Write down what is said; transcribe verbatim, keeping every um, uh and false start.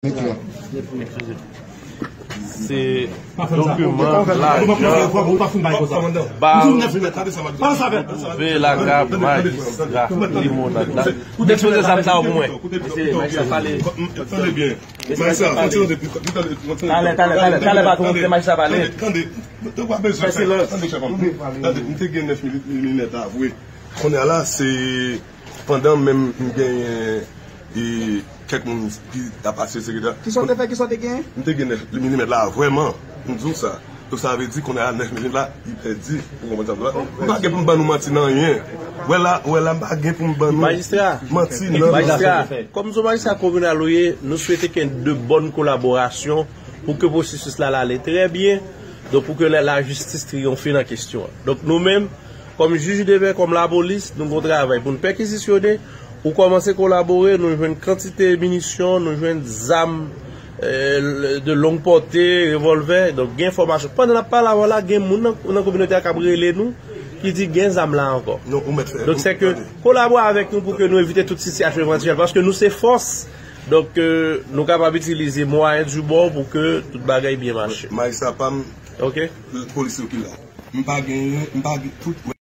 Se dokiman lajan ba twouve lakay majistra Limonad la. Ou te ekspoze zam sa yo pou mwen. Mesye, majistra pale. Tande byen. Majistra, tande, tande, tande. Talè, talè, talè, talè, patwon, kite majistra pale. Tande, tande. Ou pa bezwen fè silans. Tande, chèf. Tande, m te gen nèf milimèt la vre. Kounye a la, se pandan menm m genyen e kèk moun ki t ap asire, etsetera. Kisa w te fè, kisa w te genyen? M te gen nèf milimèt la, vrèman. M di w sa. Donk, sa vle di, kounye a, nèf milimèt la, li pèdi. Ou konprann sa m di w la? M pa gen pou m ban nou manti nan anyen. Wè la, wè la, m pa gen pou m ban nou manti nan. Majistra, kòm se majistra kominal ou ye, nou swete gen de bòn kolaborasyon pou ke pwosesis la, l ale trè byen. Donk, pou ke la, lajistis triyonfe nan kesyon an. Donk, nou menm, kòm jij de pè, kòm lapolis, nou gon travay pou n pèkizisyone. Ou kòmanse kolabore, nou jwenn kantite minisyon, nou jwenn zam, eh, de longue portée, revòlvè. Donk, gen enfòmasyon. Pandan n ap pale avè w la, gen moun nan, nan kominote a k ap rele nou, ki di gen zam la ankò. Non, ou mèt fè. Donk, se ke kolabore avèk nou pou ke nou evite tout sitiyasyon evantyèl, paske nou se fòs. Donk, eh, nou kapab itilize mwayen di bò pou ke tout bagay byen mache. Majistra pa m, ok, polis yo ki la. M pa genyen, m pa gen tout.